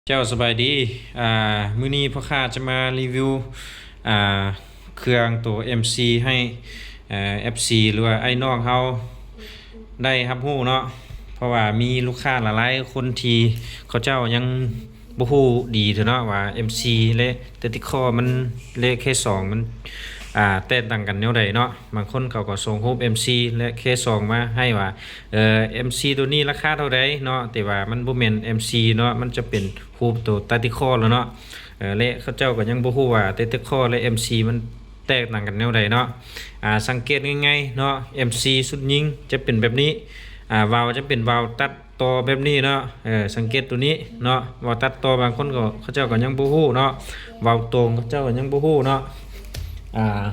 ເຈົ້າ ສະບາຍດີ. ອ່າ ມື້ນີ້ພໍ່ຄ້າຈະມາຣີວິວ ອ່າ ເຄື່ອງໂຕເອັມຊີໃຫ້ ເອີ່ ເອັຟຊີ ຫຼືວ່າອ້າຍນ້ອງເຮົາໄດ້ຮັບຮູ້ເນາະ, ເພາະວ່າມີລູກຄ້າຫຼາຍໆຄົນທີ່ເຂົາເຈົ້າຍັງບໍ່ຮູ້ດີເທື່ອເນາະ ວ່າເອັມຊີ ແລະ ແທັກຕິຄໍ ມັນ ແລະ ເຄສອງ ມັນ ອ່າ ແຕກຕ່າງກັນແນວໃດເນາະ. ບາງຄົນເຂົາກໍສົ່ງຮູບເອັມຊີ ແລະ ເຄສອງ ມາໃຫ້ວ່າ ເອີ່ ເອັມຊີ ໂຕນີ້ລາຄາເທົ່າໃດເນາະ, ແຕ່ວ່າມັນບໍ່ແມ່ນເອັມຊີເນາະ, ມັນຈະເປັນຮູບໂຕແທັກຕິຄໍແລ້ວເນາະ. ເອີ່ ແລະ ເຂົາເຈົ້າກໍຍັງບໍ່ຮູ້ວ່າແທັກຕິຄໍ ແລະ ເອັມຊີ ມັນແຕກຕ່າງກັນແນວໃດເນາະ. ອ່າ ສັງເກດງ່າຍໆເນາະ, ເອັມຊີ ຊຸດຍິງຈະເປັນແບບນີ້, ອ່າ ວາວຈະເປັນວາວຕັດຕໍ່ແບບນີ້ເນາະ. ເອີ່ ສັງເກດໂຕນີ້ເນາະ, ວາວຕັດຕໍ່ ບາງຄົນກໍ ເຂົາເຈົ້າກໍຍັງບໍ່ຮູ້ເນາະ, ວາວຕົງເຂົາເຈົ້າກໍຍັງບໍ່ຮູ້ເນາະ. ອ່າ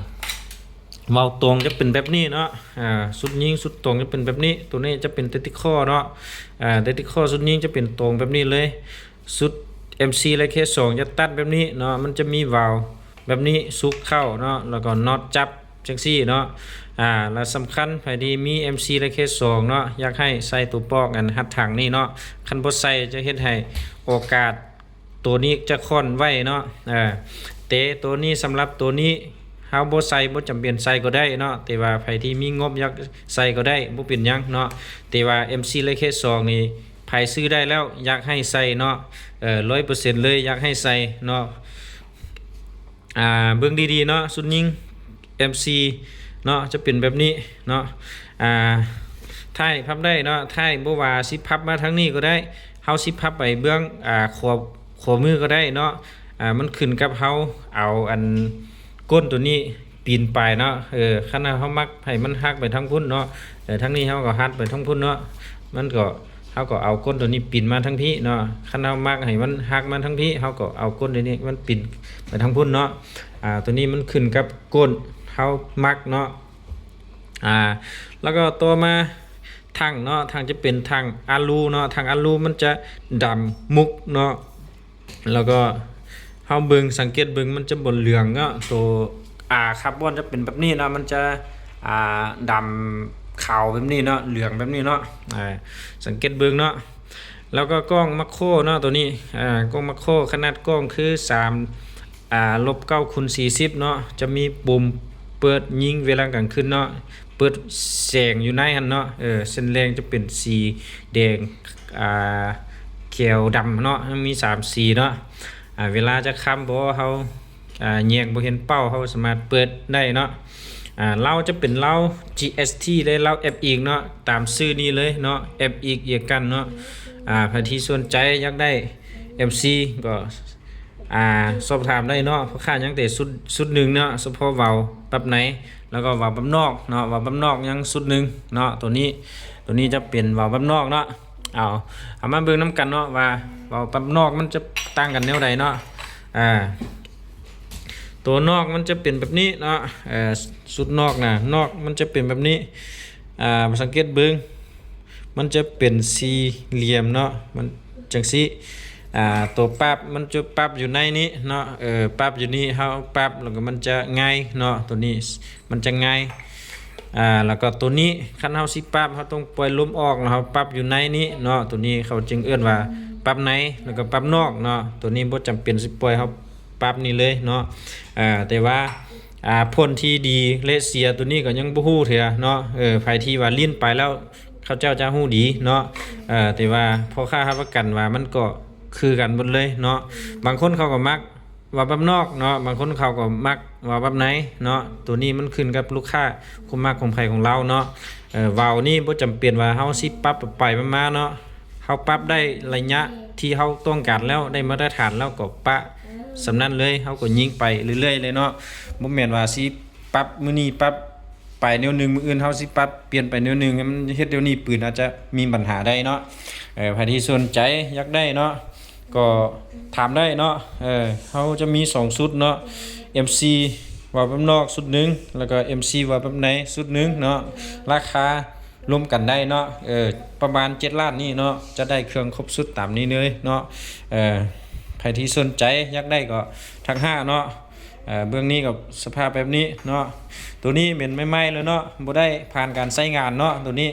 ວາວຕົງຈະເປັນແບບນີ້ເນາະ, ອ່າ ຊຸດຍິງຊຸດຕົງຈະເປັນແບບນີ້, ໂຕນີ້ຈະເປັນແທັກຕິຄໍເນາະ. ອ່າ ແທັກຕິຄໍຊຸດຍິງຈະເປັນຕົງແບບນີ້ເລີຍ, ຊຸດເອັມຊີ ແລະ ເຄສອງ ຈະຕັດແບບນີ້ເນາະ, ມັນຈະມີວາວແບບນີ້ຊຸກເຂົ້າເນາະ, ແລ້ວກໍນັອດຈັບຈັ່ງຊີ້ເນາະ. ອ່າ ແລະ ສຳຄັນ ໃຜທີ່ມີເອັມຊີ ແລະ ເຄສອງເນາະ, ຢາກໃຫ້ໃສ່ຕົວປອກອັນຮັດຖັງນີ້ເນາະ, ຄັນບໍ່ໃສ່ຈະເຮັດໃຫ້ໂອກາດ ໂຕນີ້ຈະຄ່ອນໄວເນາະ. ເອີ ແຕ່ໂຕນີ້ ສຳລັບໂຕນີ້ ເຮົາບໍ່ໃສ່ ບໍ່ຈຳເປັນໃສ່ກໍໄດ້ເນາະ, ແຕ່ວ່າໃຜທີ່ມີງົບຢາກໃສ່ກໍໄດ້ ບໍ່ເປັນຫຍັງເນາະ. ແຕ່ວ່າເອັມຊີ ແລະ ເຄສອງນີ້ ໃຜຊື້ໄດ້ແລ້ວຢາກໃຫ້ໃສ່ເນາະ, ເອີ ຮ້ອຍເປີເຊັນເລີຍ ຢາກໃຫ້ໃສ່ເນາະ. ອ່າ ເບິ່ງດີໆເນາະ, ຊຸດຍິງ ເອັມຊີ ເນາະ ຈະເປັນແບບນີ້ເນາະ. ອ່າ ທ້າຍພັບໄດ້ເນາະ, ທ້າຍບໍ່ວ່າຊິພັບມາທາງນີ້ກໍໄດ້, ເຮົາຊິພັບໄປເບື້ອງ ອ່າ ຂວາ ຂວາມືກໍໄດ້ເນາະ. ອ່າ ມັນຂຶ້ນກັບເຮົາເອົາອັນກົ້ນໂຕນີ້ປີນໄປເນາະ. ເອີ ຄັນເຮົາມັກໃຫ້ມັນຫັກໄປທາງພຸ້ນເນາະ, ເອີ ທາງນີ້ເຮົາກໍຫັກໄປທາງພຸ້ນເນາະ, ມັນກໍ ເຮົາກໍເອົາກົ້ນໂຕນີ້ປີນມາທາງພີ້ເນາະ. ຄັນເຮົາມັກໃຫ້ມັນຫັກມາທາງພີ້ ເຮົາກໍເອົາກົ້ນໂຕນີ້ມັນປີນໄປທາງພຸ້ນເນາະ. ອ່າ ໂຕນີ້ມັນຂຶ້ນກັບກົ້ນເຮົາມັກເນາະ. ອ່າ ແລ້ວກໍຕໍ່ມາຖັງເນາະ, ຖັງຈະເປັນຖັງອາລູເນາະ, ຖັງອາລູມັນຈະດຳມຸກເນາະ. ແລ້ວກໍເຮົາເບິ່ງ ສັງເກດເບິ່ງ ມັນຈະບໍ່ເຫຼືອງເນາະ, ໂຕ ອາ ຄາບອນຈະເປັນແບບນີ້ເນາະ, ມັນຈະ ອ່າ ດຳຂາວແບບນີ້ເນາະ, ເຫຼືອງແບບນີ້ເນາະ. ອ່າ ສັງເກດເບິ່ງເນາະ. ແລ້ວກໍກ້ອງມາໂຄຣເນາະ ໂຕນີ້, ອ່າ ກ້ອງມາໂຄຣ ຂະໜາດກ້ອງຄືສາມ ອ່າ ລົບເກົ້າຄູນສີ່ສິບເນາະ, ຈະມີປຸ່ມເປີດຍິງເວລາກາງຄືນເນາະ, ເປີດແສງຢູ່ໃນຫັ້ນເນາະ, ເອີ ເສັ້ນແດງຈະເປັນສີແດງ ອ່າ ຂຽວດຳເນາະ, ມີສາມສີເນາະ. ອ່າ ເວລາຈະຄ່ຳບໍ່ ເຮົາ ອ່າ ແຍງບໍ່ເຫັນເປົ້າ ເຮົາສາມາດເປີດໄດ້ເນາະ. ອ່າ ເລົາຈະເປັນເລົາ ຈີເອັສທີ ແລະ ເລົາ ເອັຟເອັກ ເນາະ, ຕາມຊື່ນີ້ເລີຍເນາະ, ເອັຟເອັກ ເອກັນເນາະ. ອ່າ ໃຜທີ່ສົນໃຈຢາກໄດ້ ເອັມຊີ ກໍ ອ່າ ສອບຖາມໄດ້ເນາະ, ເພາະຂ້າຍັງແຕ່ຊຸດ ຊຸດໜຶ່ງເນາະ, ສະເພາະວາວປັບໃນ ແລ້ວກໍວາວປັບນອກເນາະ, ວາວປັບນອກຍັງຊຸດໜຶ່ງເນາະ. ໂຕນີ້ ໂຕນີ້ຈະເປັນວາວປັບນອກເນາະ. ເອົາ ເອົາມາເບິ່ງນຳກັນເນາະ ວ່າວາວປັບນອກມັນຈະຕ່າງກັນແນວໃດເນາະ. ອ່າ ໂຕນອກມັນຈະເປັນແບບນີ້ເນາະ, ເອີ ຊຸດນອກນະ ນອກມັນຈະເປັນແບບນີ້. ອ່າ ສັງເກດເບິ່ງ ມັນຈະເປັນສີ່ຫຼ່ຽມເນາະ, ມັນຈັ່ງຊີ້. ອ່າ ໂຕປັບມັນຈະປັບຢູ່ໃນນີ້ເນາະ, ເອີ ປັບຢູ່ນີ້ ເຮົາປັບແລ້ວກໍມັນຈະຫງາຍເນາະ, ໂຕນີ້ມັນຈະຫງາຍ. ອ່າ ແລ້ວກໍໂຕນີ້ ຄັນເຮົາຊິປັບ ເຮົາຕ້ອງປ່ອຍລົມອອກ ແລ້ວເຮົາປັບຢູ່ໃນນີ້ເນາະ, ໂຕນີ້ເຂົາຈຶ່ງເອີ້ນວ່າປັບໃນ ແລ້ວກໍປັບນອກເນາະ. ໂຕນີ້ບໍ່ຈຳເປັນຊິປ່ອຍ ເຮົາປັບນີ້ເລີຍເນາະ. ເອີ ແຕ່ວ່າ ອ່າ ຜົນທີ່ດີ ແລະ ເສຍ ໂຕນີ້ກໍຍັງບໍ່ຮູ້ເທື່ອເນາະ. ເອີ ໃຜທີ່ວ່າຫຼິ້ນໄປແລ້ວ ເຂົາເຈົ້າຈະຮູ້ດີເນາະ, ເອີ ແຕ່ວ່າພໍ່ຄ້າຮັບປະກັນວ່າມັນກໍຄືກັນໝົດເລີຍເນາະ. ບາງຄົນເຂົາກໍມັກວາວປັບນອກເນາະ, ບາງຄົນເຂົາກໍມັກວາວປັບໃນເນາະ, ໂຕນີ້ມັນຂຶ້ນກັບລູກຄ້າ ຄວາມມັກຂອງໃຜຂອງລາວເນາະ. ເອີ ວາວນີ້ບໍ່ຈຳເປັນວ່າເຮົາຊິປັບໄປໆມາໆເນາະ, ເຮົາປັບໄດ້ໄລຍະທີ່ເຮົາຕ້ອງການແລ້ວ ໄດ້ມາດຕະຖານແລ້ວກໍປະສ່ຳນັ້ນເລີຍ, ເຮົາກໍຍິງໄປເລື້ອຍໆເລີຍເນາະ. ບໍ່ແມ່ນວ່າຊິປັບມື້ນີ້ປັບ ໄປແນວໜຶ່ງ, ມື້ອື່ນເຮົາຊິປັບປ່ຽນໄປແນວໜຶ່ງ, ມັນເຮັດແນວນີ້ປືນອາດຈະມີບັນຫາໄດ້ເນາະ. ເອີ ໃຜທີ່ສົນໃຈຢາກໄດ້ເນາະ ກໍຖາມໄດ້ເນາະ. ເອີ ເຮົາຈະມີສອງຊຸດເນາະ, ເອັມຊີ ວາວປັບນອກຊຸດໜຶ່ງ ແລ້ວກໍ ເອັມຊີ ວາວປັບໃນຊຸດໜຶ່ງເນາະ. ລາຄາລວມກັນໄດ້ເນາະ, ເອີ ປະມານເຈັດລ້ານນີ້ເນາະ, ຈະໄດ້ເຄື່ອງຄົບຊຸດຕາມນີ້ເລີຍເນາະ. ເອີ ໃຜທີ່ສົນໃຈຢາກໄດ້ກໍທັກຫາເນາະ. ເອີ ເບື້ອງນີ້ກໍສະພາບແບບນີ້ເນາະ. ໂຕນີ້ແມ່ນໃໝ່ໆເລີຍເນາະ, ບໍ່ໄດ້ຜ່ານການໃຊ້ງານເນາະ. ໂຕນີ້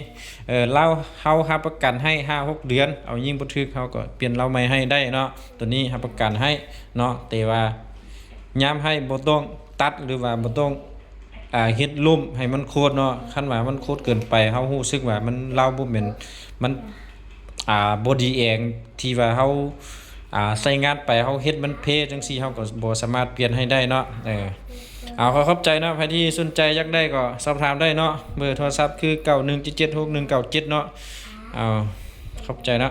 ເອີ ລາວ ເຮົາຮັບປະກັນໃຫ້ຫ້າຫົກເດືອນ, ເອົາຍິງບໍ່ຖືກເຮົາກໍປ່ຽນລາວໃໝ່ໃຫ້ໄດ້ເນາະ. ໂຕນີ້ຮັບປະກັນໃຫ້ເນາະ, ແຕ່ວ່າຍາມໃຫ້ບໍ່ຕ້ອງຕັດ ຫຼືວ່າບໍ່ຕ້ອງ ອ່າ ເຮັດລົ້ມໃຫ້ມັນໂຄດເນາະ. ຄັນວ່າມັນໂຄດເກີນໄປ ເຮົາຮູ້ສຶກວ່າມັນ ລາວບໍ່ແມ່ນ ມັນ ອ່າ ບໍ່ດີເອງ ທີ່ວ່າເຮົາ ອ່າ ໃຊ້ງານໄປ ເຮົາເຮັດມັນເພຈັ່ງຊີ້ ເຮົາກໍບໍ່ສາມາດປ່ຽນໃຫ້ໄດ້ເນາະ. ເອີ ເອົາ ຂໍຂອບໃຈເນາະ, ໃຜທີ່ສົນໃຈຢາກໄດ້ກໍສອບຖາມໄດ້ເນາະ. ເບີໂທລະສັບຄື ເກົ້າໜຶ່ງເຈັດເຈັດຫົກໜຶ່ງເກົ້າເຈັດເນາະ. ເອົາ ຂອບໃຈເນາະ.